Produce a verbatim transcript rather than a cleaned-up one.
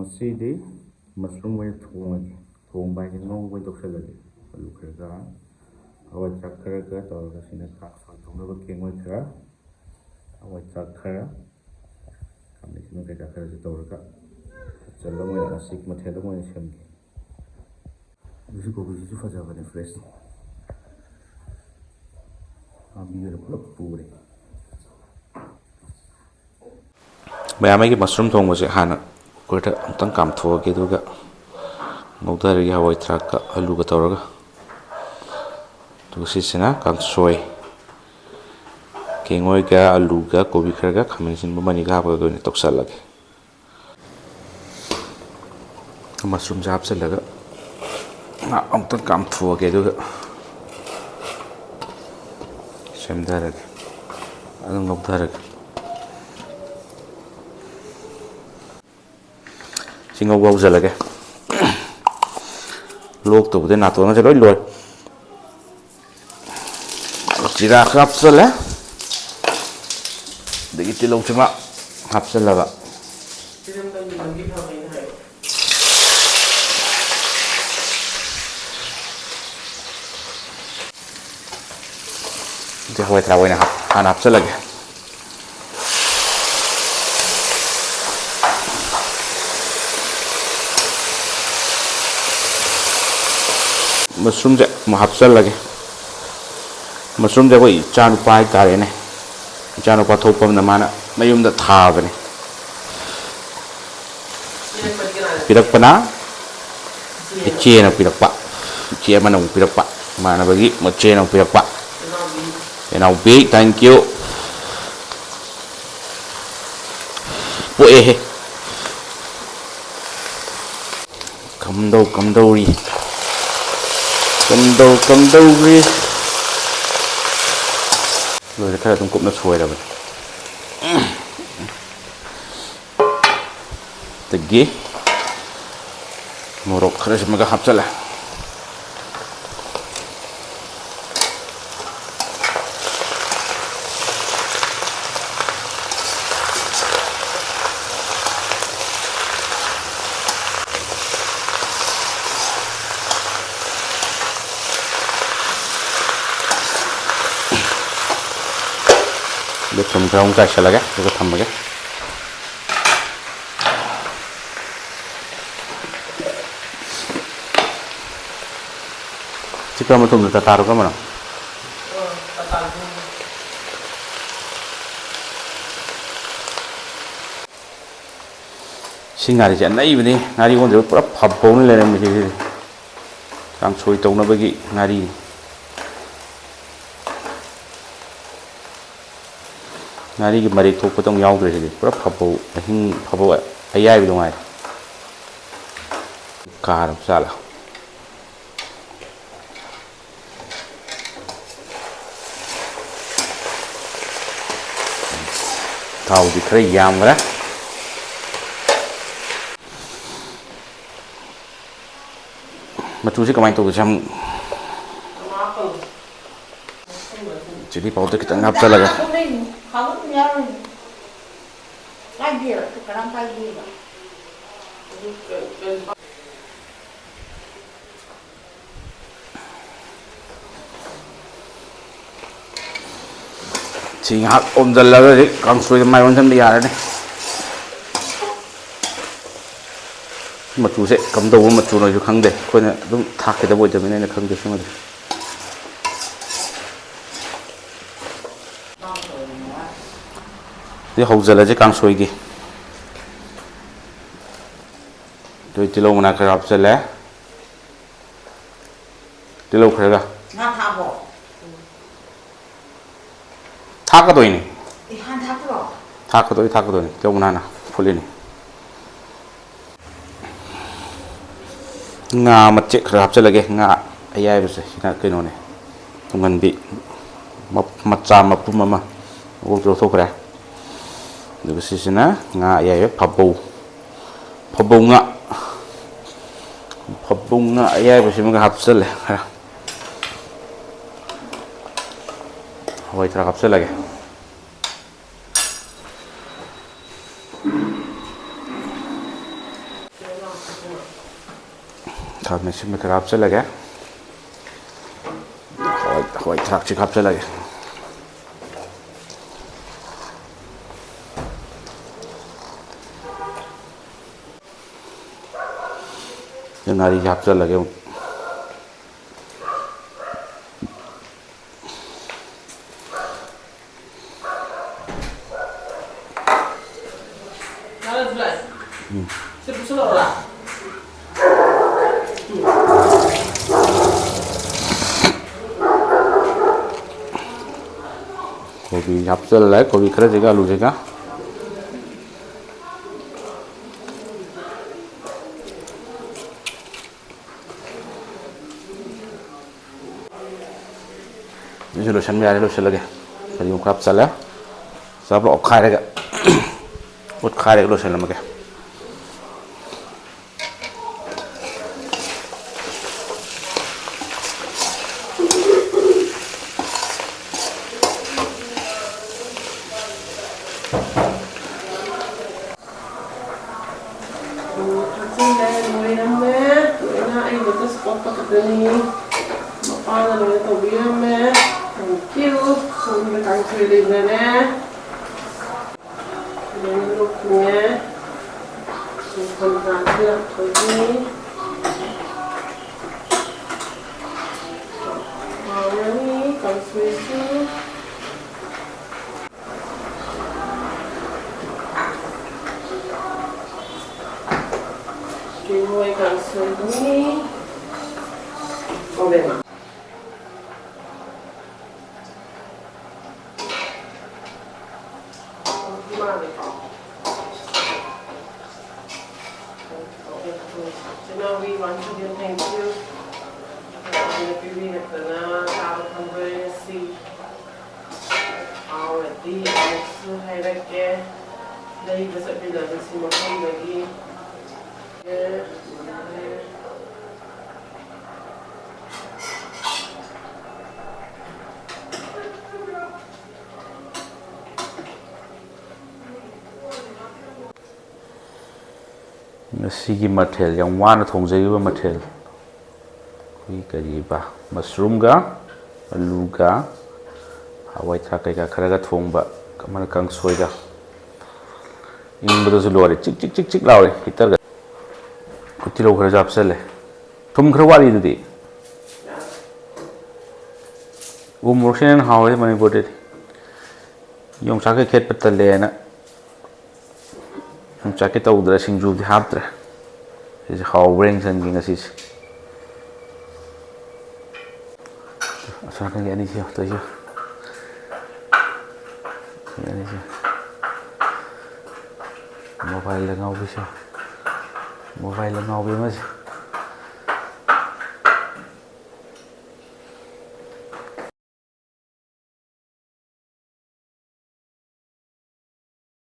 ꯉꯁꯤꯗꯤ ꯃꯁꯔꯨꯝ ꯑꯣꯏꯅ ꯊꯣꯡꯉꯒꯦ꯫ ꯊꯣꯡꯕ ꯍꯥꯏꯁꯦ ꯉꯧꯕ ꯑꯣꯏꯅ ꯇꯧꯁꯜꯂꯒꯦ꯫ ꯑꯂꯨ ꯈꯔꯒ, ꯍꯋꯥꯏ ꯊ꯭ꯔꯥꯛ ꯈꯔꯒ ꯇꯧꯔꯒ, ꯁꯤꯅ ꯀꯥꯡꯁꯣꯏ ꯊꯣꯡꯅꯕ ꯀꯦꯡꯉꯣꯏ ꯈꯔ, ꯍꯋꯥꯏ ꯊ꯭ꯔꯥꯛ ꯈꯔ, ꯈꯥꯃꯦꯟ ꯑꯁꯤꯟꯕ ꯀꯩꯀꯥ ꯈꯔꯁꯨ ꯇꯧꯔꯒ ꯃꯆꯜ ꯑꯃ ꯑꯣꯏꯅ, ꯉꯁꯤ ꯃꯊꯦꯜ ꯑꯃ ꯑꯣꯏꯅ ꯁꯦꯝꯒꯦ꯫ ꯑꯗꯨꯁꯨ ꯀꯣꯕꯤꯁꯤꯁꯨ ꯐꯖꯕꯅꯦ, fresh꯫ ꯄꯥꯝꯕꯤ ꯑꯣꯏꯅ ꯄꯨꯂꯞ ꯄꯨꯔꯦ꯫ ꯃꯌꯥꯝ, ꯑꯩꯒꯤ ꯃꯁꯔꯨꯝ ꯊꯣꯡꯕꯁꯦ ꯍꯥꯟꯅ ꯀꯨꯀꯔꯗ ꯑꯃꯨꯛꯇꯪ ꯀꯥꯝꯊꯣꯛꯑꯒꯦ, ꯑꯗꯨꯒ ꯉꯧꯊꯔꯒꯦ, ꯍꯋꯥꯏ ꯊ꯭ꯔꯥꯛꯀ ꯑꯂꯨꯒ ꯇꯧꯔꯒ꯫ ꯑꯗꯨꯒ ꯁꯤꯁꯤꯅ ꯀꯥꯡꯁꯣꯏ, ꯀꯦꯡꯉꯣꯏꯒ ꯑꯂꯨꯒ ꯀꯣꯕꯤ ꯈꯔꯒ ꯈꯥꯃꯦꯟ ꯑꯁꯤꯟꯕ ꯑꯃꯅꯤꯒ ꯍꯥꯞꯄꯒ ꯑꯣꯏꯅ ꯇꯧꯁꯜꯂꯒꯦ꯫ ꯃꯁꯔꯨꯝꯁꯦ ꯍꯥꯞꯆꯤꯜꯂꯒ ꯉꯥꯏꯍꯥꯛ ꯑꯃꯨꯛꯇꯪ ꯀꯥꯝꯊꯣꯛꯑꯒꯦ, ꯑꯗꯨꯒ ꯁꯦꯝꯊꯔꯒꯦ, ꯑꯗꯨꯝ ꯂꯧꯊꯔꯒꯦ꯫ ꯁꯤ ꯉꯧꯕ ꯍꯧꯖꯤꯜꯂꯒꯦ꯫ ꯂꯣꯛ ꯇꯧꯕꯗꯩ ꯅꯥꯇꯣꯟꯒꯁꯦ ꯂꯣꯏ ꯂꯣꯏ꯫ ꯖꯤꯔꯥ ꯈꯔ ꯍꯥꯞꯆꯜꯂꯦ, ꯑꯗꯒꯤ ꯇꯤꯜꯍꯧ ꯆꯅꯝ ꯍꯥꯞꯆꯜꯂꯒ꯫ ꯑꯗꯩ ꯍꯋꯥꯏ ꯊ꯭ꯔꯥꯛ ꯑꯣꯏꯅ ꯍꯥꯞ-, ꯍꯥꯟꯅ ꯍꯥꯞꯆꯜꯂꯒꯦ꯫ ꯃꯁꯔꯨꯝꯁꯦ ꯑꯃꯨꯛ ꯍꯥꯞꯆꯜꯂꯒꯦ꯫ ꯃꯁꯔꯨꯝꯁꯦ ꯑꯩꯈꯣꯏ ꯏꯆꯥꯅꯨꯄꯥ ꯍꯥꯏꯇꯥꯔꯦꯅꯦ, ꯏꯆꯥꯅꯨꯄꯥ ꯊꯣꯛꯄ ꯑꯃꯅ ꯃꯥꯅ ꯃꯌꯨꯝꯗ ꯊꯥꯕꯅꯦ꯫ ꯄꯤꯔꯛꯄꯅ ꯏꯆꯦꯅ ꯄꯤꯔꯛꯄ, ꯏꯆꯦ ꯑꯃꯅ ꯑꯃꯨꯛ ꯄꯤꯔꯛꯄ, ꯏꯃꯥꯟꯅꯕꯒꯤ ꯃꯆꯦꯅ ꯑꯃꯨꯛ ꯄꯤꯔꯛꯄ꯫ ꯏꯅꯥꯎꯕꯤ, thank you꯫ ꯄꯣꯛꯑꯦꯍꯦ꯫ ꯀꯝꯗꯧ ꯀꯝꯗꯧꯔꯤ? ꯀꯝꯗꯧ ꯀꯝꯗꯧꯔꯤ? ꯂꯣꯏꯔꯦ, ꯈꯔ ꯑꯗꯨꯝ ꯀꯨꯞꯅ ꯁꯣꯏꯔꯕꯅꯤ꯫ ꯑꯗꯒꯤ ꯃꯣꯔꯣꯛ ꯈꯔꯁꯤꯃꯒ ꯍꯥꯞꯆꯜꯂꯦ꯫ ꯑꯗꯨ ꯊꯨꯝ ꯈꯔ ꯑꯃꯨꯛ ꯆꯥꯏꯁꯤꯜꯂꯒꯦ, ꯑꯗꯨꯒ ꯊꯝꯃꯒꯦ꯫ ꯁꯤ ꯀꯔꯝꯕ ꯊꯨꯝꯅꯣ? ꯇꯥꯇꯥꯔꯣ, ꯀꯔꯝꯕꯅꯣ? ꯁꯤ ꯉꯥꯔꯤꯁꯦ ꯑꯅꯩꯕꯅꯤ, ꯉꯥꯔꯤ ꯑꯣꯟꯗ꯭ꯔꯤꯕ ꯄꯨꯔꯥ ꯐꯕꯧꯅ ꯂꯩꯔꯝꯃꯤꯁꯦ꯫ ꯁꯤꯗꯤ ꯀꯥꯡꯁꯣꯏ ꯇꯧꯅꯕꯒꯤ ꯉꯥꯔꯤꯅꯤ꯫ ꯉꯥꯔꯤꯒꯤ ꯃꯔꯦꯛ ꯊꯣꯛꯄꯗꯧ ꯌꯥꯎꯗ꯭ꯔꯦ ꯁꯤꯗꯤ, ꯄꯨꯔꯥ ꯐꯕꯧ ꯑꯍꯤꯡ, ꯐꯕꯧ ꯑꯌꯥꯏꯕꯗꯣ ꯉꯥꯏꯔꯦ꯫ ꯀꯥꯔꯕ ꯖꯥꯠꯂ? ꯊꯥꯎꯗꯤ ꯈꯔ ꯌꯥꯝꯈ꯭ꯔꯦ꯫ ꯃꯆꯨꯁꯤ ꯀꯃꯥꯏꯅ ꯇꯧꯒꯦ? ꯁꯤ ꯌꯥꯝ ꯆꯤꯂꯤ ꯄꯥꯎꯗꯔ ꯈꯤꯇꯪ ꯍꯥꯞꯆꯜꯂꯒ꯫ ꯁꯤ ꯉꯥꯏꯍꯥꯛ ꯑꯣꯝꯖꯜꯂꯒ ꯍꯧꯖꯤꯛ ꯀꯥꯡꯁꯣꯏꯗ ꯃꯥꯏ ꯑꯣꯟꯁꯤꯟꯕ ꯌꯥꯔꯅꯤ꯫ ꯃꯆꯨꯁꯦ ꯀꯝꯗꯧꯕ ꯃꯆꯨꯅꯣꯁꯨ ꯈꯪꯗꯦ, ꯑꯩꯈꯣꯏꯅ ꯑꯗꯨꯝ ꯊꯥꯛꯀꯗꯕ ꯑꯣꯏꯗꯕꯅꯤꯅ ꯑꯩꯅ ꯈꯪꯗꯦ ꯁꯤꯃꯗꯤ꯫ ꯑꯗꯨꯗꯤ ꯍꯧꯖꯤꯜꯂꯁꯦ ꯀꯥꯡꯁꯣꯏꯒꯤ꯫ ꯑꯗꯨ ꯇꯤꯜꯍꯧ ꯃꯅꯥ ꯈꯔ ꯍꯥꯞꯆꯜꯂꯦ꯫ ꯇꯤꯜꯍꯧ ꯈꯔꯒ꯫ ꯉꯥ ꯊꯥꯛꯑꯕꯣ? ꯊꯥꯛꯀꯗꯣꯏꯅꯤ꯫ ꯑꯦ, ꯍꯥꯟꯅ ꯊꯥꯛꯇ꯭ꯔꯣ? ꯊꯥꯛꯀꯗꯣꯏ, ꯊꯥꯛꯀꯗꯣꯏꯅꯤ꯫ ꯇꯤꯜꯍꯧ ꯃꯅꯥꯅ ꯐꯨꯠꯂꯤꯅꯤ꯫ ꯉꯥ ꯃꯆꯦꯠ ꯈꯔ ꯍꯥꯞꯆꯜꯂꯒꯦ꯫ ꯉꯥ ꯑꯌꯥꯏꯕꯁꯦ ꯁꯤꯅ ꯀꯩꯅꯣꯅꯦ, ꯇꯨꯡꯍꯟꯕꯤ ꯃ-, ꯃꯆꯥ ꯃꯄꯨꯝ ꯑꯃ ꯃꯀꯣꯛꯇꯣ ꯂꯧꯊꯣꯛꯈ꯭ꯔꯦ꯫ ꯑꯗꯨꯒ ꯁꯤꯁꯤꯅ ꯉꯥ ꯑꯌꯥꯏꯕ ꯐꯕꯧ, ꯐꯕꯧ ꯉꯥ, ꯐꯕꯧ ꯉꯥ ꯑꯌꯥꯏꯕꯁꯤꯃꯒ ꯍꯥꯞꯆꯜꯂꯦ ꯈꯔ꯫ ꯍꯋꯥꯏ ꯊꯔꯥꯛ ꯍꯥꯞꯆꯜꯂꯒꯦ꯫ ꯈꯥꯃꯦꯟ ꯑꯁꯤꯟꯕ ꯈꯔ ꯍꯥꯞꯆꯜꯂꯒꯦ꯫ ꯍꯋꯥꯏ, ꯍꯋꯥꯏ ꯊꯔꯥꯛꯁꯤ ꯍꯥꯞꯆꯜꯂꯒꯦ꯫ ꯉꯥꯔꯤ ꯍꯥꯞꯆꯜꯂꯒꯦ ꯑꯃꯨꯛ꯫ ꯀꯣꯕꯤ ꯍꯥꯞꯆꯜꯂꯦ, ꯀꯣꯕꯤ ꯈꯔꯁꯤꯒ ꯑꯂꯨꯁꯤꯒ꯫ ꯑꯗꯨꯁꯨ ꯂꯣꯏꯁꯤꯟꯕ ꯌꯥꯔꯦ, ꯂꯣꯏꯁꯤꯜꯂꯒꯦ꯫ ꯐꯗꯤꯒꯣꯝ ꯈꯔ ꯍꯥꯞꯆꯜꯂꯦ꯫ ꯆꯥꯕ ꯑꯣꯠꯈꯥꯏꯔꯒ, ꯑꯣꯠꯈꯥꯏꯔꯒ ꯂꯣꯏꯁꯤꯜꯂꯝꯃꯒꯦ꯫ ꯎꯝ, ꯊꯥꯛꯆꯤꯜꯂꯦ, ꯂꯣꯏꯔꯝꯃꯦ꯫ ꯂꯣꯏꯅ ꯑꯩ ꯂꯣꯏꯅ ꯁꯣꯛꯄ ꯈꯛꯇꯅꯤ꯫ ꯃꯄꯥꯅ ꯂꯣꯏꯅ ꯇꯧꯕꯤꯔꯝꯃꯦ꯫ Thank you꯫ ꯁꯣꯝꯗ ꯀꯥꯡꯁꯣꯏ ꯂꯩꯖꯔꯦ꯫ ꯂꯣꯏꯅ ꯂꯣꯏꯁꯤꯜꯂꯦ꯫ ꯏꯪꯊꯝꯊꯥꯁꯦ ꯂꯥꯛꯄꯒꯤ ꯍꯥꯎꯔꯅꯤ ꯀꯥꯡꯁꯣꯏꯁꯨ꯫ ꯀꯦꯡꯉꯣꯏ ꯀꯥꯡꯁꯣꯏꯅꯤ꯫ ꯑꯣ, ꯕꯦꯝꯃ꯫ ꯏꯆꯤꯟ ꯏꯅꯥꯎꯒꯤ once again thank you꯫ ꯌꯥꯝꯅ ꯄꯤꯕꯤꯔꯛꯇꯅ ꯆꯥꯕ ꯐꯪꯗꯣꯔꯦ ꯉꯁꯤ꯫ ꯍꯥꯎꯔꯗꯤ ꯑꯃꯨꯛꯁꯨ ꯍꯥꯏꯔꯛꯀꯦ꯫ ꯂꯩꯕ ꯆꯠꯃꯤꯟꯅꯔꯨꯁꯤ ꯃꯐꯝꯗꯒꯤ꯫ ꯉꯁꯤꯒꯤ ꯃꯊꯦꯜ, ꯌꯥꯝ ꯋꯥꯅ ꯊꯣꯡꯖꯈꯤꯕ ꯃꯊꯦꯜ, ꯑꯩꯈꯣꯏꯒꯤ ꯀꯔꯤꯕ, ꯃꯁꯔꯨꯝꯒ ꯑꯂꯨꯒ ꯍꯋꯥꯏ ꯊ꯭ꯔꯥꯛ ꯀꯩꯀꯥ ꯈꯔꯒ ꯊꯣꯡꯕ, ꯑꯃꯅ ꯀꯥꯡꯁꯣꯏꯒ꯫ ꯏꯪꯕꯗꯁꯨ ꯂꯣꯏꯔꯦ, ꯆꯤꯛ ꯆꯤꯛ ꯆꯤꯛ ꯆꯤꯛ ꯂꯥꯎꯔꯦ ꯍꯤꯇꯔꯒ꯫ ꯇꯤꯜꯍꯧ ꯈꯔꯁꯨ ꯍꯥꯞꯆꯜꯂꯦ꯫ ꯊꯨꯝ ꯈꯔ ꯋꯥꯠꯂꯤ ꯑꯗꯨꯗꯤ꯫ ꯎ ꯃꯣꯔꯣꯛꯁꯤꯅ ꯍꯦꯟꯅ ꯍꯥꯎꯋꯦ ꯃꯅꯤꯄꯨꯔꯗꯗꯤ꯫ ꯌꯣꯡꯆꯥꯛꯀ ꯈꯦꯠꯄ ꯇꯜꯂꯦꯅ ꯌꯣꯡꯆꯥꯛꯀꯤ ꯇꯧꯗ꯭ꯔꯦ, ꯁꯤꯡꯖꯨꯗꯤ ꯍꯥꯞꯇ꯭ꯔꯦ꯫ ꯁꯤꯁꯦ ꯍꯥꯎꯕ꯭ꯔꯥ ꯌꯦꯡꯁꯟꯒꯦ ꯉꯁꯤꯁꯦ꯫ ꯑꯁꯣꯝ ꯅꯥꯀꯟꯒꯤ ꯑꯅꯤꯁꯤ ꯌꯦꯡꯉꯣ, ꯇꯧꯔꯤꯁꯤ ꯌꯦꯡꯉꯣ꯫ ꯑꯅꯤꯁꯤ꯫ Mobile ꯉꯥꯎꯕꯤꯁꯦ꯫ Mobile ꯉꯥꯎꯕꯤ ꯑꯃꯁꯦ꯫